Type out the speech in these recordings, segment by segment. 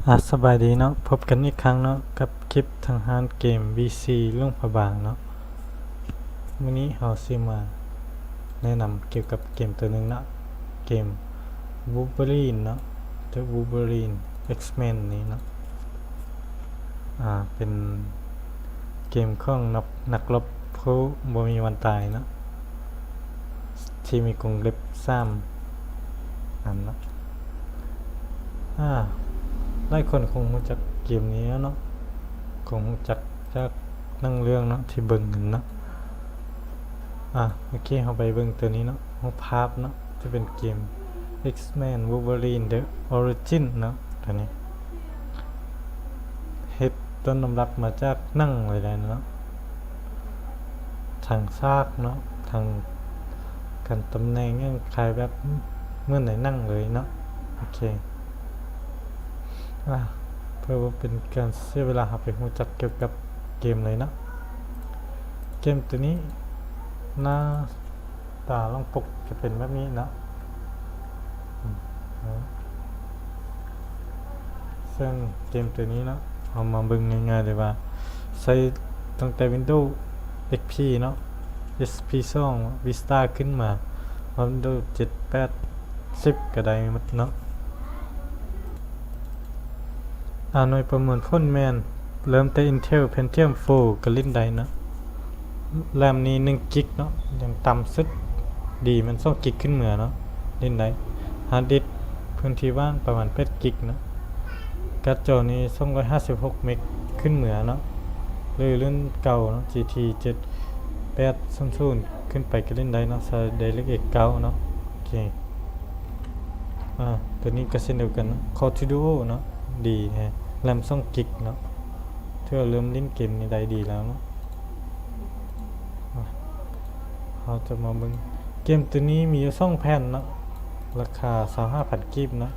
ອາ ສະບາຍດີເນາະ, ພົບກັນອີກຄັ້ງເນາະ ກັບຄລິບທາງຮ້ານເກມ ວີຊີ ຫຼວງພະບາງເນາະ. ມື້ນີ້ເຮົາຊິມາແນະນຳກ່ຽວກັບເກມໂຕໜຶ່ງເນາະ, ເກມ Wolverine ເນາະ, The Wolverine X-Men ນີ້ເນາະ. ອາ ເປັນເກມຂອງນັກ ນັກລົບຜູ້ບໍ່ມີວັນຕາຍເນາະ. ທີ່ມີກົງເລັບສາມອັນເນາະ. ອາ ຫຼາຍຄົນຄົງຮູ້ຈັກເກມນີ້ແລ້ວເນາະ, ຄົງຮູ້ຈັກຈາກໜັງເລື່ອງເນາະ ທີ່ເບິ່ງກັນເນາະ. ອາ ໂອເຄ ເຮົາໄປເບິ່ງໂຕນີ້ເນາະ, ຮູບພາບເນາະ ຈະເປັນເກມ X-Men Wolverine The Origin ເນາະ ໂຕນີ້. ເຮັດຕົ້ນຕຳລັບມາຈາກໜັງເລີຍເນາະ, ທັງສາກເນາະ ທັງການຕຳແໜ່ງຫຍັງຄ້າຍແບບເໝືອນໃນໜັງເລີຍເນາະ. ໂອເຄ ອາ ເພື່ອບໍ່ເປັນການເສຍເວລາ ເຮົາໄປຮູ້ຈັກກ່ຽວກັບເກມເລີຍເນາະ. ເກມໂຕນີ້ໜ້າ ຕາຫຼັງປົກຈະເປັນແບບນີ້ເນາະ. ເຊິ່ງເກມໂຕນີ້ເນາະ ເຮົາມາເບິ່ງງ່າຍໆເລີຍວ່າ ໃຊ້ຕັ້ງແຕ່ Windows XP ເນາະ, XP ສອງ Vista ຂຶ້ນມາ Windows ເຈັດ ແປດ ສິບ ກໍໄດ້ໝົດເນາະ. ອາ ໜ່ວຍປະມວນຜົນແມ່ນເລີ່ມແຕ່ Intel Pentium ໂຟ ກໍຫຼິ້ນໄດ້ເນາະ. RAM ນີ້ໜຶ່ງກິກເນາະ, ຢ່າງຕ່ຳສຸດດີແມ່ນສອງກິກຂຶ້ນເມືອເນາະ, ຫຼິ້ນໄດ້. Hard disk ພື້ນທີ່ວ່າງປະມານແປດກິກເນາະ. ກາດຈໍນີ້ສອງຮ້ອຍຫ້າສິບຫົກເມັກຂຶ້ນເມືອເນາະ, ຫຼື ລຸ້ນເກົ່າເນາະ GT ເຈັດແປດສູນສູນ ຂຶ້ນໄປກໍຫຼິ້ນໄດ້ເນາະ, ໃຊ້ DirectX ເກົ້າເນາະ. ໂອເຄ ອາ ໂຕນີ້ກໍເຊັ່ນດຽວກັນເນາະ, Core Duo ເນາະ ດີແຮະ, RAM ສອງກິກເນາະ, ຖືວ່າເລີ່ມຫຼິ້ນເກມນີ້ໄດ້ດີແລ້ວເນາະ. ອາ ເຮົາຈະມາເບິ່ງ ເກມໂຕນີ້ມີຢູ່ສອງແຜ່ນເນາະ, ລາຄາຊາວຫ້າພັນກີບເນາະ,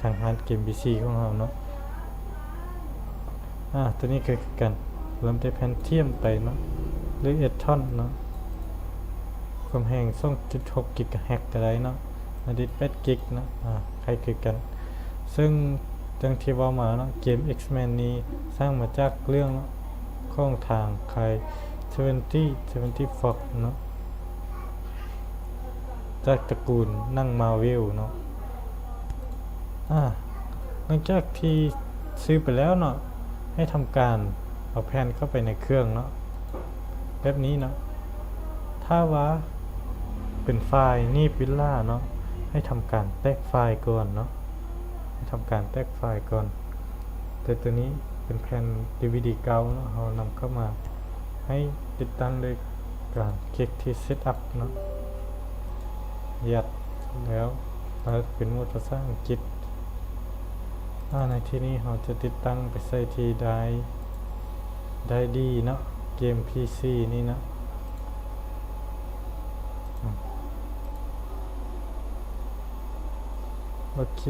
ທາງຮ້ານເກມ VC ຂອງເຮົາເນາະ. ອາ ໂຕນີ້ກໍຄືກັນ, ເລີ່ມແຕ່ Pentium ໄປເນາະ ຫຼື Atom ເນາະ, ຄວາມແຮງສອງຈຸດຫົກກິກາແຮັດກໍໄດ້ເນາະ, ອາ Hard disk ແປດກິກເນາະ. ອາ ຄ້າຍຄືກັນ, ເຊິ່ງດັ່ງທີ່ເວົ້າມາເນາະ, ເກມ X-Men ນີ້ສ້າງມາຈາກເລື່ອງຂອງທາງຄ້າຍ Twenty Twenty Fox ເນາະ, ຈາກຕະກູນໜັງ Marvel ເນາະ. ອາ ຫຼັງຈາກທີ່ຊື້ໄປແລ້ວເນາະ, ໃຫ້ທຳການເອົາແຜ່ນເຂົ້າໄປໃນເຄື່ອງເນາະ, ແບບນີ້ເນາະ. ຖ້າວ່າເປັນໄຟລ໌ ໜີບ ວິລລາ ເນາະ, ໃຫ້ທຳການແຕກໄຟລ໌ກ່ອນເນາະ, ໃຫ້ທຳການແຕກໄຟລ໌ກ່ອນ. ແຕ່ໂຕນີ້ເປັນແຜ່ນ DVD ເກົ່າເນາະ, ເຮົານຳເຂົ້າມາ ໃຫ້ຕິດຕັ້ງໂດຍການຄລິກທີ່ Setup ເນາະ, ຍັດແລ້ວເປີດເປັນໂໝດພາສາອັງກິດ. ອາ ໃນທີ່ນີ້ເຮົາຈະຕິດຕັ້ງໄປໃສ່ທີ່ໄດ ໄດດີເນາະ, ເກມ ພີຊີ ນີ້ເນາະ. ໂອເຄ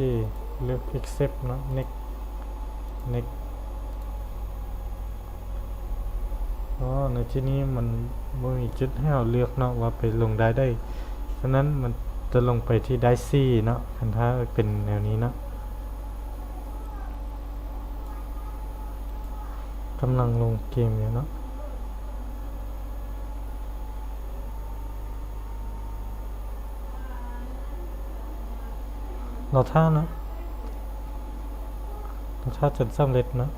ເລືອກ Accept ເນາະ, Next Next. ອໍ ໃນທີ່ນີ້ມັນບໍ່ມີຈຸດໃຫ້ເຮົາເລືອກເນາະ ວ່າໄປລົງໄດໃດ, ສະນັ້ນມັນຈະລົງໄປທີ່ໄດສີ່ເນາະ, ຄັນຖ້າເປັນແນວນີ້ເນາະ. ກຳລັງລົງເກມຢູ່ເນາະ. ລໍຖ້າເນາະ, ລໍຖ້າຈົນສຳເລັດເນາະ.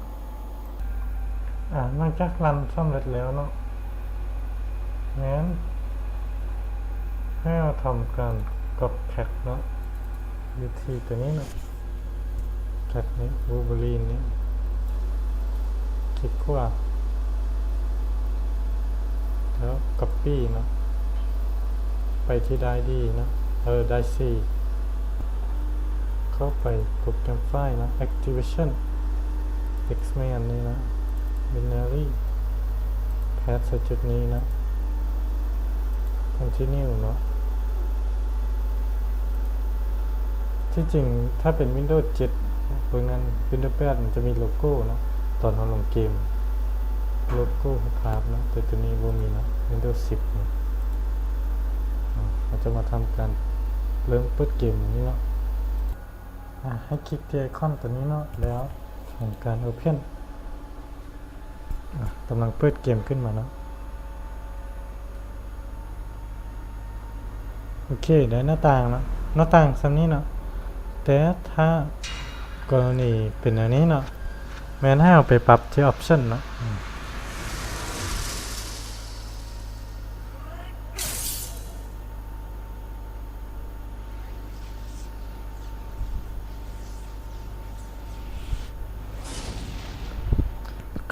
ອາ ຫຼັງຈາກລັນສຳເລັດແລ້ວເນາະ, ແມ່ນໃຫ້ເຮົາທຳການກັອບແທັກເນາະ, ວິທີຕົວນີ້ເນາະ. ແທັກນີ້ Wolverine ນີ້ ຄລິກຂວາ ແລ້ວ Copy ເນາະ, ໄປທີ່ໄດດີເນາະ, ເອີ ໄດສີ່ ເຂົ້າໄປໂປຣແກຣມໄຟລ໌ເນາະ, Activation X-Men ນີ້ເນາະ, Binary Path ໃສ່ຈຸດນີ້ເນາະ, Continue ເນາະ. ທີ່ຈິງຖ້າເປັນ Windows ເຈັດ ເບິ່ງນັ້ນ Windows ແປດ ມັນຈະມີໂລໂກ້ເນາະ, ຕອນເຮົາລົງເກມ ໂລໂກ້ຮູບພາບເນາະ, ແຕ່ຕົວນີ້ບໍ່ມີເນາະ, Windows ສິບເນາະ. ອາ ເຮົາຈະມາທຳການເລີ່ມເປີດເກມນີ້ເນາະ. ອາ ໃຫ້ຄລິກທີ່ໄອຄອນຕົວນີ້ເນາະ, ແລ້ວ ຂອງການ Open ອ່ະ ກຳລັງເປີດເກມຂຶ້ນມາເນາະ. ໂອເຄ ໄດ້ໜ້າຕ່າງເນາະ ໜ້າຕ່າງສ່ຳນີ້ເນາະ. ແຕ່ຖ້າກໍລະນີເປັນແນວນີ້ເນາະ ແມ່ນໃຫ້ເຮົາໄປປັບທີ່ Option ເນາະ.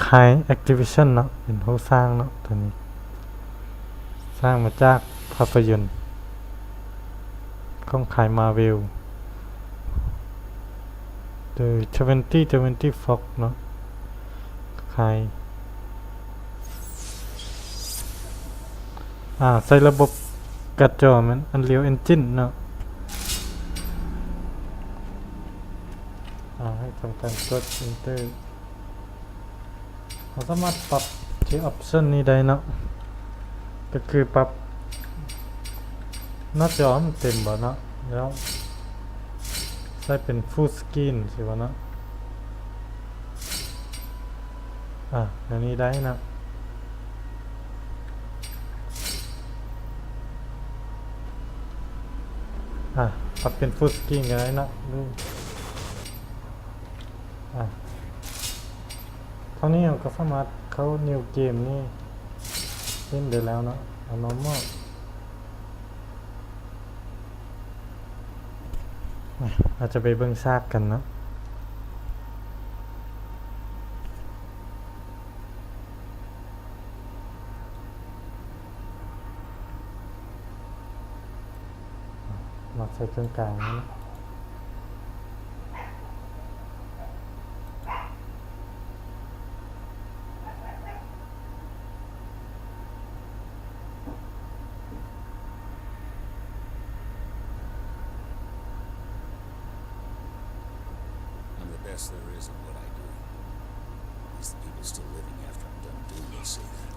ຄ້າຍ Activision ເນາະ ເປັນຜູ້ສ້າງເນາະ ຕົວນີ້ ສ້າງມາຈາກພາບພະຍົນຂອງຄ້າຍ Marvel ໂດຍ twenty twenty Fox ເນາະ ຄ້າຍ ອ່າ ໃຊ້ລະບົບກາດຈໍແມ່ນ Unreal Engine ເນາະ. ອ່າ ໃຫ້ທຳການກົດ Enter. ເຮົາສາມາດປັບທີ່ Option ນີ້ໄດ້ເນາະ ກໍຄືປັບໜ້າຈໍໃຫ້ເຕັມບໍ່ເນາະ ແລ້ວໃສ່ເປັນ Full Screen ຊິບໍ່ເນາະ. ອ່າ ແນວນີ້ໄດ້ເນາະ. ອ່າ ປັບເປັນ Full Screen ກໍໄດ້ເນາະ. ອ່າ ເທົ່ານີ້ເຮົາກໍສາມາດເຂົ້າ New Game ນີ້ຫຼິ້ນໄດ້ແລ້ວເນາະ. ເອົາ Normal ອາດຈະໄປເບິ່ງສາກກັນເນາະ. ມາໃສ່ເຄິ່ງກາງນີ້. I'm the best there is at what I do. At least the people still living after I'm done doing it say that.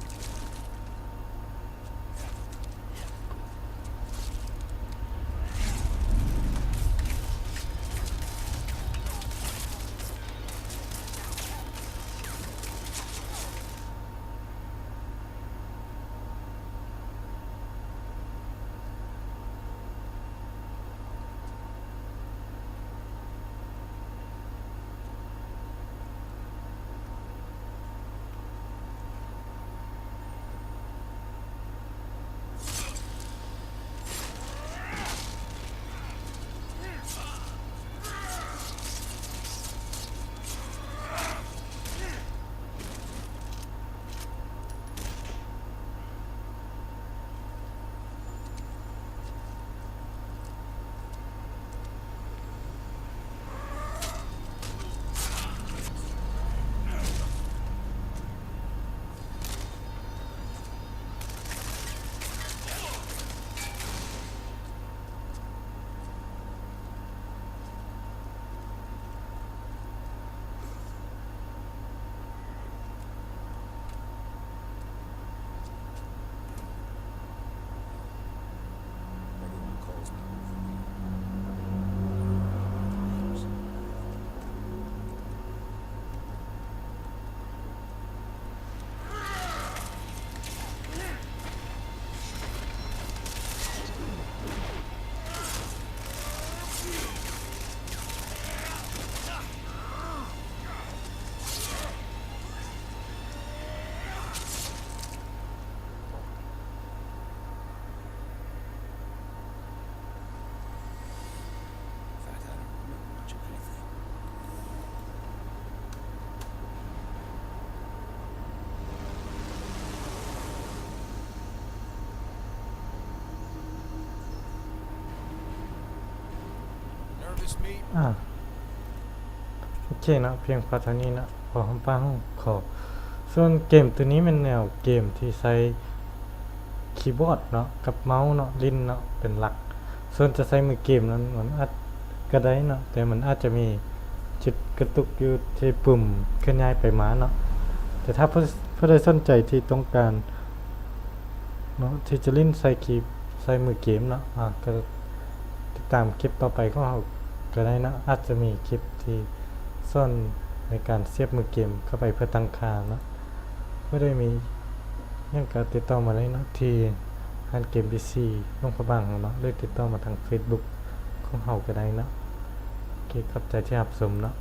In fact, I don't remember much of anything. Nervous, mate? ອ່າ ໂອເຄເນາະ ພຽງພໍເທົ່ານີ້ເນາະ ຂໍຫອມປາກຫອມຄໍ. ສ່ວນເກມໂຕນີ້ແມ່ນແນວເກມທີ່ໃຊ້ຄີບອດເນາະ ກັບເມົາເນາະ ຫຼິ້ນເນາະ ເປັນຫຼັກ. ສ່ວນຈະໃຊ້ມືເກມນັ້ນ ມັນອາດ ກໍໄດ້ເນາະ ແຕ່ມັນອາດຈະມີຈຸດກະຕຸກຢູ່ທີ່ປຸ່ມເຄື່ອນຍ້າຍໄປມາເນາະ. ແຕ່ຖ້າຜູ້ ຜູ້ໃດສົນໃຈທີ່ຕ້ອງການເນາະ ທີ່ຈະຫຼິ້ນໃຊ້ຄີ ໃຊ້ມືເກມເນາະ ອ່າ ກໍຕິດຕາມຄລິບຕໍ່ໄປຂອງເຮົາກໍໄດ້ເນາະ. ອາດຈະມີຄລິບທີ່ສອນ ໃນການສຽບມືເກມເຂົ້າໄປເພື່ອຕັ້ງຄ່າເນາະ. ບໍ່ໄດ້ມີຫຍັງກໍຕິດຕໍ່ມາໄດ້ເນາະ ທີ່ຮ້ານເກມ ພີຊີ ຫຼວງພະບາງເຮົາເນາະ ຫຼືຕິດຕໍ່ມາທາງເຟສບຸກຂອງເຮົາກໍໄດ້ເນາະ. ໂອເຄ ຂອບໃຈທີ່ຮັບຊົມເນາະ.